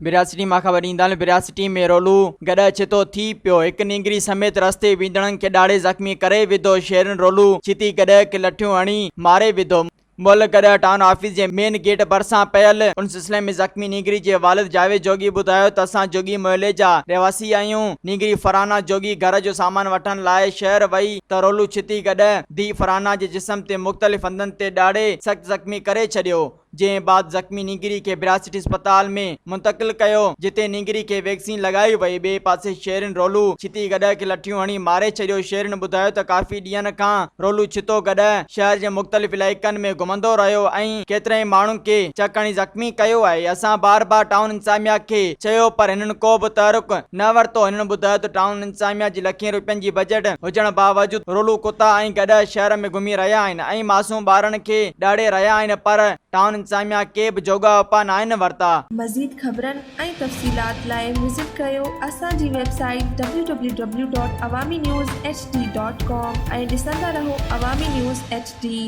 ڀرياسٽي مان خبر ڏيندا هلون ڀرياسٽي ۾ رولو گڏهه ڇتو ٿي پيو، هڪ نينگري سميت رستي ويندڙن کي ڏاڙهي زخمي ڪري وڌو، شهرين رولو ڇتي گڏهه کي لٺيون هڻي ماري وڌو، مئل گڏهه ٽائون آفيس جي مين گيٽ ڀرسان پيل، ان سلسلي ۾ زخمي نينگري جي والد جاويد جوڳي ٻڌايو ته اسان جوڳي محلي جا رهواسي آهيون، نينگري فرحانه جوڳي گهر جو سامان وٺڻ لاء شهر وئي ته رولو ڇتي گڏهه ڌيء فرحانه جي جسم تي مختلف هنڌن تي ڏاڙهي سخت زخمي ڪري ڇڏيو. جنهن بعد زخمي نينگري کي ڀرياسٽي اسپتال ۾ منتقل ڪيو، جتي نينگري کي ويڪسين لڳائي وئي، ٻئي پاسي شهرين رولو ڇتي گڏهه کي لٺيون هڻي ماري ڇڏيو، شهرين ٻڌايو ته ڪافي ڏينهن کان رولو ڇتو گڏهه شهر جي مختلف علائقن ۾ گهمندو رهيو ۽ ڪيترائي ماڻهن کي چڪ هڻي زخمي ڪيو آهي، اسان بار بار ٽائون انتظاميا کي چيو پر هنن ڪو به تحرڪ نه ورتو، هنن ٻڌايو ته ٽائون انتظاميا جي لکين روپين جي بجيٽ هجڻ باوجود رولو ڪتا ۽ گڏهه شهر ۾ گهمي رهيا آهن ۽ معصوم ٻارن کي ڏاڙهي رهيا آهن پر ٽائون انتظاميا ڪي به جوڳا اپاء ناهن ورتا. مزيد خبرن ۽ تفصيلات لاء وزٽ ڪريو اسان جي website W W W dot Awami news H D dot com ۽ ڏسندا رهو عوامي نيوز ايڇ ڊي.